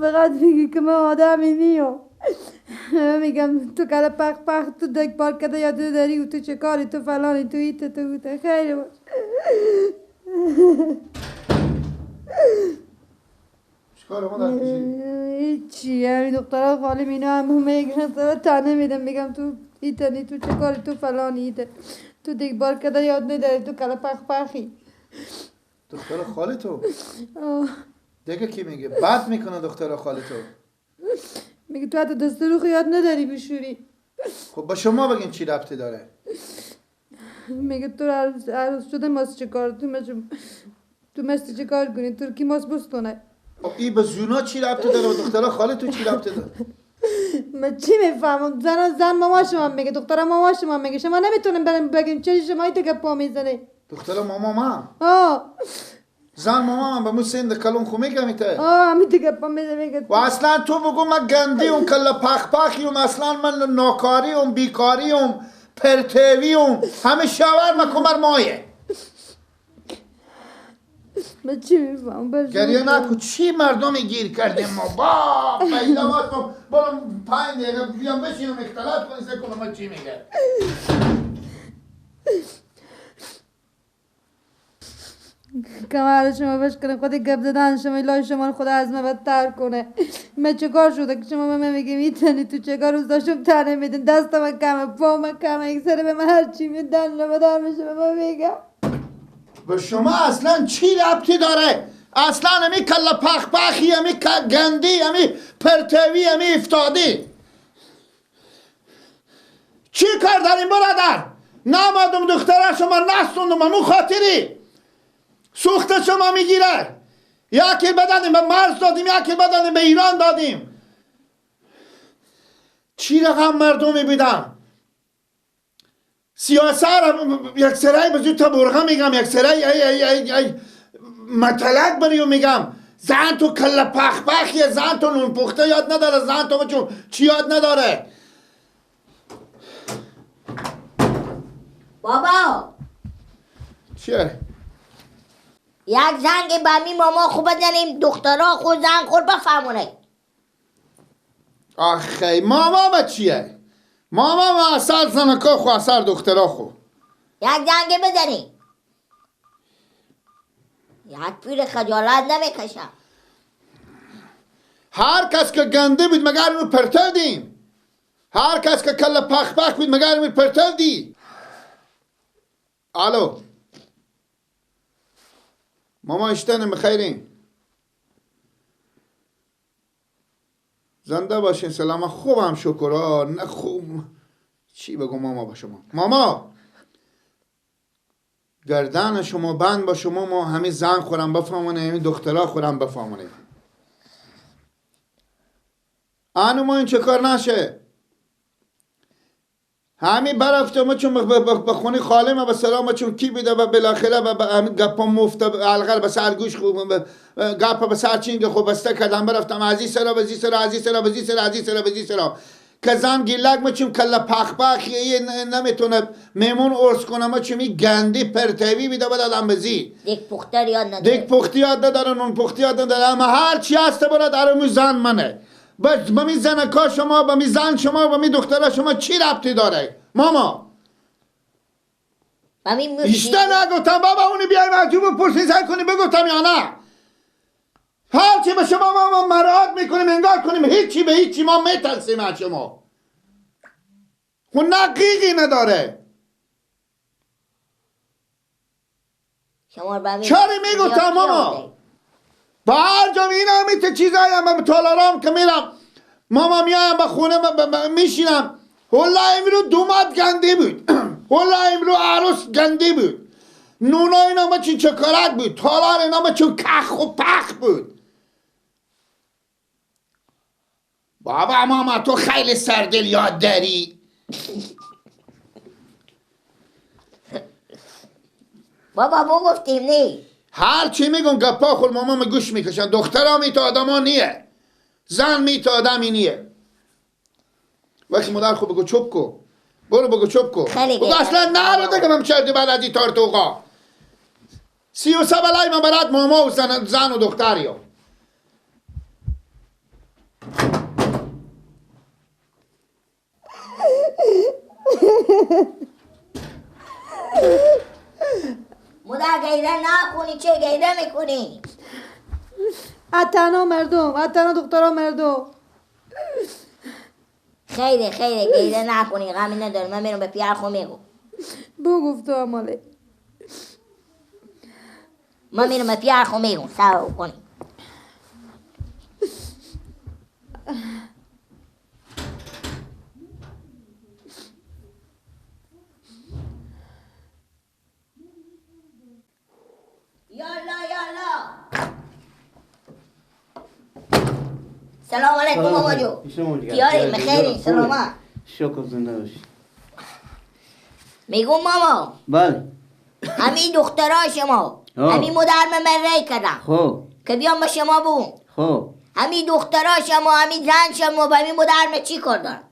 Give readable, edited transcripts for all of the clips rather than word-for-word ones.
فقط میگی که من آدمی نیم. میگم تو کله پخ پخ، تو دک پارک کده یاد داری و تو چه کاری، تو فلانی، تو ایت، تو اوت. خیلی باش. چیکار ما در کشی؟ هیچی، همین دخترها خالی مینا هم میگن تنه میدم، میگم تو ایتنی، تو چه کاری، تو فلانی، ایت، تو دیگ بار کده یاد نداری، تو کله پخ پخی. دختر خاله تو دیگه کی میگه؟ بد میکنه دختر خاله تو. میگه تو حتی دست رو یاد نداری بشوری. خب با شما بگین چی ربطی داره؟ میگه تو عروس شده ماست چه کار، تو مست چه کار کنی، ترکی ماست بستونه. ای به زونا چی ربطی داره؟ به دختر خاله تو چی ربطی داره؟ من چی میفهمم؟ زن ماما شما میگه، دختر ماما شما میگه، شما نمیتونم برم بگیم چرا شما ایت گپا میزنه. دختر ماما ما؟ آه. زن ماما من به مو سند کلون خو میگم ایته. آه همین دیگه گپا میزنه میگه. و اصلا تو بگو من گندی اون کله پخ پخی اون، اصلا من ناکاری اون، بیکاری اون، پرتوی اون، همه شاور من کمر مایه. من چی میفهمم؟ گریه نکن. چی مردم گیر کردیم ما؟ با پیدا باش ما برم 5 دقیقه بیام بشینم اختلاط کنیم سه کنم ما چی میگه. کمر شما بشکنه، خود گپ زدن شما، الهی شما خدا از من بدتر کنه. من چه کار شده که شما به من میگی میتونی تو چه کار؟ روز داشتم تنه میدن، دست من کمه، پا من کمه، یک سر به من هر چی میدن رو میشه به من میگم. به شما اصلا چی ربطی داره؟ اصلا امی کله پخ پخی، امی گندی، امی پرتوی، امی افتادی. چی کار داریم برادر؟ نامدم دختره شما نستوندم، امو خاطری سوخت شما میگیره. یکی بدنیم به مرز دادیم، یکی بدنیم به ایران دادیم. چی رقم مردمی بیدن؟ سیاست یک سرای بزرگ تا برغه میگم، یک سرای ای ای ای ای متلک بریو میگم. زن تو کله پخ پخیه، زن تو نون پخته یاد نداره، زن تو چون چی یاد نداره. بابا چیه؟ یک زنگ به می ماما خوب بزنیم، دخترها خود زنگ خور بفهمونه. آخه ماما ما چیه؟ ماما ما اصل زنکا خو، اصل دخترها خو. یک زنگ بزنیم. یک پیر خجالت نمیکشم. هر کس که گنده بود مگر اونو پرتو دیم. هر کس که کله پخ پخ بود مگر اونو پرتو دی. الو ماما اشتنم بخیرین، زنده باشین، سلامت. خوبم شکرا. نه خوب چی بگم ماما با شما؟ ماما گردن شما بند با شما، ما همه زن خورم بفهمونه، همه دخترها خورم بفهمونه. آنو ما این چه کار نشه. همین برفته ما چون به خونه خاله ما به سلام چون کی بیده و بالاخره و همین گپا مفته الغر به سر گوش خوب گپا به سر چینگ خوب بسته کردم برفتم از سرا به سرا از سرا به سرا از سرا به سرا که زن گیلک ما چون کله پخ پخ نمیتونه میمون ارز کنه، ما چون گندی پرتوی بیده بدادم بزی دیگ پخته یاد نداره، دیگ پختی یاد نداره، نون پختی یاد نداره. اما هر چی هست برادر مو زن منه. بس با می زنکا شما، با می زن شما، با می دخترا شما چی ربطی داره ماما؟ ایشته نگفتم بابا اونی بیای مجبور بپرسی زن کنی بگفتم یا نه؟ هرچی به شما ما مراعات میکنیم انگار کنیم هیچی به هیچی، ما میترسیم از شما. خب نقیقی نداره. چرا میگفتم ماما؟ با هر جا این هم چیزایی هم تالارام که میرم ماما میایم به خونه میشینم. والله امرو دومات گندی بود، والله امرو عروس گندی بود، نونا اینا ما چون چکارک بود، تالار اینا ما چون کخ و پخ بود. بابا ماما تو خیلی سردل یاد داری. بابا ما گفتیم نی. هر چی میگم گپا خور ماما می گوش میکشن. دخترها می تا آدما نیه، زن می تا آدمی نیه. وقتی مادر خود بگو چوب کو، برو بگو چوب کو. بگو اصلا نرو دیگه من چردی بلدی تارتوقا 33 بلای من برات ماما و زن و دختر یا. مادر گیره نکنی، چه گیره میکنی؟ اتنا مردم، اتنا دخترها مردم. خیره خیره گیره نکنی، غمی نداره. من میرم به پیار خو میگم. بو گفت تو ماله. من میرم به پیار خو میگم صبر کنی. یالا یالا. سلام علیکم ماما جو. دیاری بخیری سلامت. شکر زنده باشی. میگم ماما. بله. همین دخترای شما، همین مادر من ری کردم. خب. که بیام به شما بگم. خب. همین دخترای شما، همین زن شما با همین مادر من چی کار دارن؟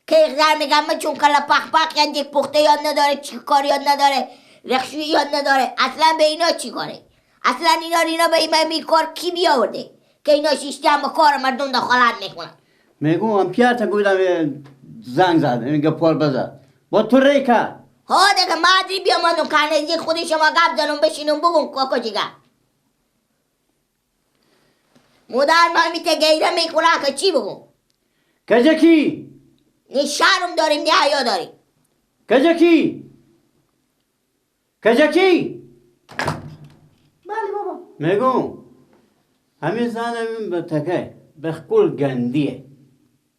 که اقدر میگم من چون کلا پخ پخ یاد یک پخته یاد نداره، چی کار یاد نداره، رخشویی یاد نداره، اصلا به اینا چی کاره؟ اصلا اینا اینا به این کار کی بیاورده؟ که اینا شیشته هم کار مردم دخالت میکنن. میگم هم پیار تا گفتم زنگ زد، میگه پول بزن. با تو ری کرد. ها دیگه مادری بیا من کنه خود شما گپ زنم بشینم بگم کاکا چی گپ. مادر من میته گیره میکنه که چی بگم؟ کجا کی؟ نه شرم داریم نه حیا داریم. کجا کی؟ کجا کی؟ بله بابا. میگم همین زن همین به تکه بخکل گندیه،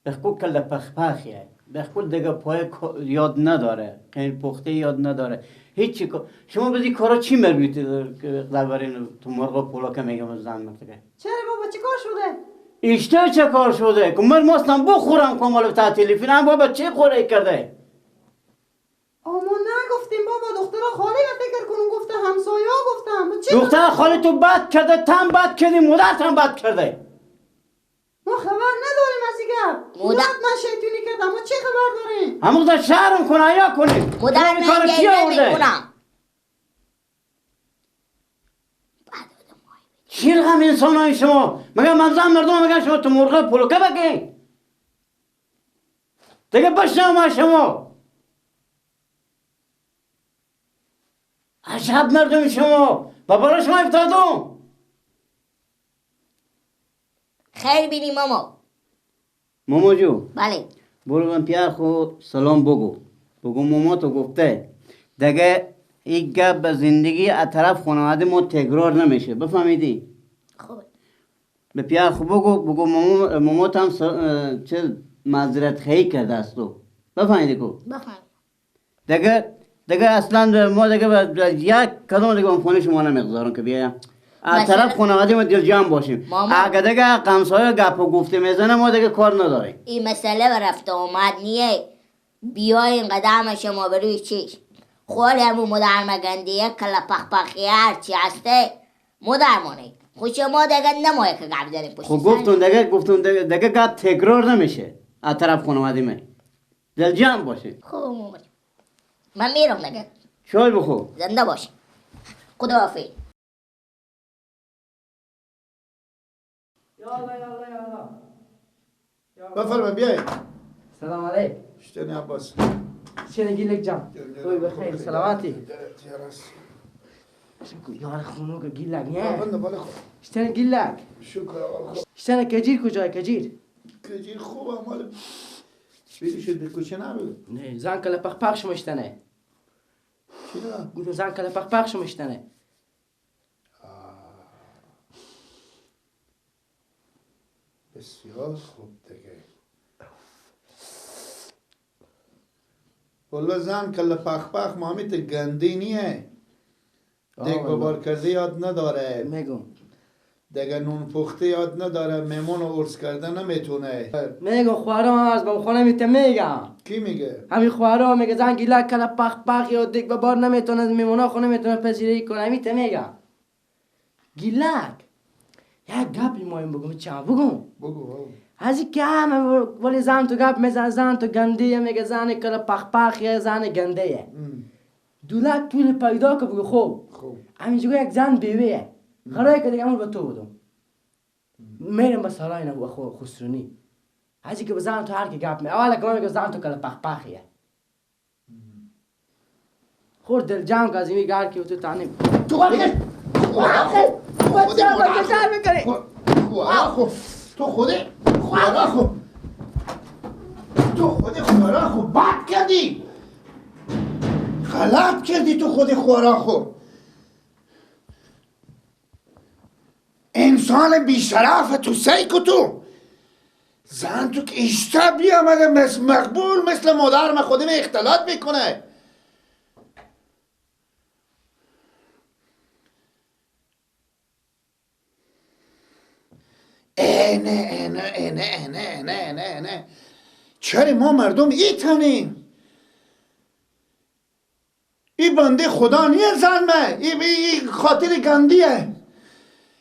بخکل کل پخپخیه، بخکل دیگه پای یاد نداره، قین پخته یاد نداره، هیچی. شما بزی کارا چی مربوطه درباره تو مرغ پولا که میگم زن مرتکه؟ چرا بابا چی کار شده؟ ایشته چه کار شده؟ که من ماستم بخورم کمال تا تلفن هم بابا چه خوره کرده؟ اما نگفتیم بابا دخترها خاله فکر کنم گفته همسایه گفتم. چه دختر خاله تو بد کرده، تم بد کردی، مادرت هم بد کرده. ما خبر نداریم از این گپ. مادر من شیطونی کردم، ما چه خبر داریم؟ همون در شهرم کنه یا کنیم. مادر من گیره میکنم. چی رقم انسان های شما؟ مگه من زن مردم مگه شما تو مرغ پلوکه بگی؟ دیگه بشنم شما. عجب مردم شما، بابا شما افتادم. خیر بینی ماما. ماما جو. بله. برو من پیار خو سلام بگو. بگو ماما تو گفته دیگه این گپ به زندگی از طرف خانواده ما تکرار نمیشه، بفهمیدی؟ خوب. به پیار خو بگو، بگو ماما ماما هم چه معذرت خواهی کرده است تو. بفهمیدی کو؟ بفهم. دیگه اصلا ما دیگه یک کدوم دیگه خونه شما نمیگذارم که بیایم. از طرف خانواده ما دل جمع باشیم. اگه دیگه قمصای گپ و گفته میزنه ما دیگه کار نداریم. این مسئله به رفت آمد نیه. بیاین قدم شما بروی چیش. خواهی همون مادر مگندیه کلا پخ پخیه هرچی هسته مادر مانه. خود شما دیگه نمایه که گپ زنیم پشت. خب گفتون دیگه، گفتون دیگه گپ تکرار نمیشه از طرف خانواده ما. دل جمع باشیم. خب ماما من میرم دیگه. چای بخور. زنده باش. خدا حافظ. یالا یالا یالا. بفرما بیای. سلام علیک. شتنی عباس. چه گیلک جان. توی بخیر سلامتی. یار خونو که گیلک نه. شتن گیلک. شکر آقا. شتن کجیر کجای کجیر؟ کجیر خوبه مال. بیری شد به کوچه نبود. نه زن کله پخ پخ شمشتنه. چی نه؟ گفتم زن کله پخ پخ شمشتنه. بسیار خوب دیگه. والله زن کله پخ پخ مامیت گندی نیه. دیگ ببار کرده یاد نداره. میگم دیگه نون پخته یاد نداره، میمون رو ارز کرده نمیتونه. میگم خوارم از با خونه میته میگم. کی میگه؟ همین خوارم میگه زن گیلک کله پخ پخ یا دیگ ببار نمیتونه، میمونا خونه نمیتونه پذیرایی کنه، میته میگم. گیلک یک گپی مایم بگم چند بگم؟ بگو. از این که همه ولی زن تو گپ میزن، زن تو گنده میگه، زن کله پخ پخ یا زن گنده. دولت طول پیدا که بگو خوب. همینجوری یک زن بیوه قراره که دیگه امور به تو بودم. میرم به سرای نبو خسرونی. از اینکه بزن تو هر کی گپ می اول که میگه زن تو کله پخ پخیه خور دل جمع که از این گار که تو تانه تو خود تو خود تو خود خورا خو بد کردی، غلط کردی. تو خود خورا خو انسان بیشرف تو سیکو تو زن تو که اشتا بیامده مثل مقبول مثل مادر من خودم اختلاط میکنه. اینه اینه اینه اینه اینه اینه اینه چرا ما مردم ایتانیم؟ ای بنده خدا نیه زن من ای خاطر گندیه،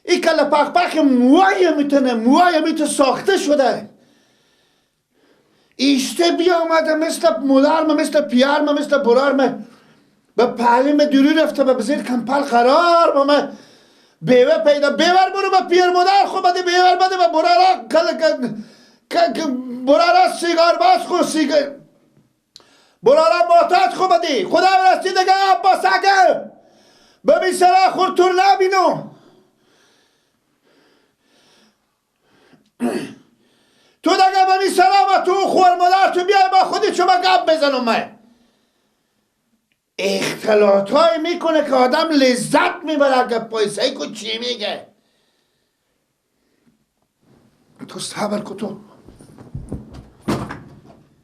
ای کل پخ پخ موهای میتونه موهای میتونه ساخته شده. ایشته بیامده مثل مادر مثل پیار من مثل برار من به پهلیم دوری رفته به زیر کمپل قرار با من بیوه پیدا بیور برو به پیر مادر خو بده بیور بده به برارا کل برارا سیگار باز خو سیگار برارا معتاد خو بدی خدا برستی دیگه عباس اگه ببین سرا خور تور نبینو تو دیگه ببین سرا و تو خور مادر تو بیای با خودی چون گپ بزنم. من اختلاط های میکنه که آدم لذت میبره که پایسه کو چی میگه. تو صبر کن تو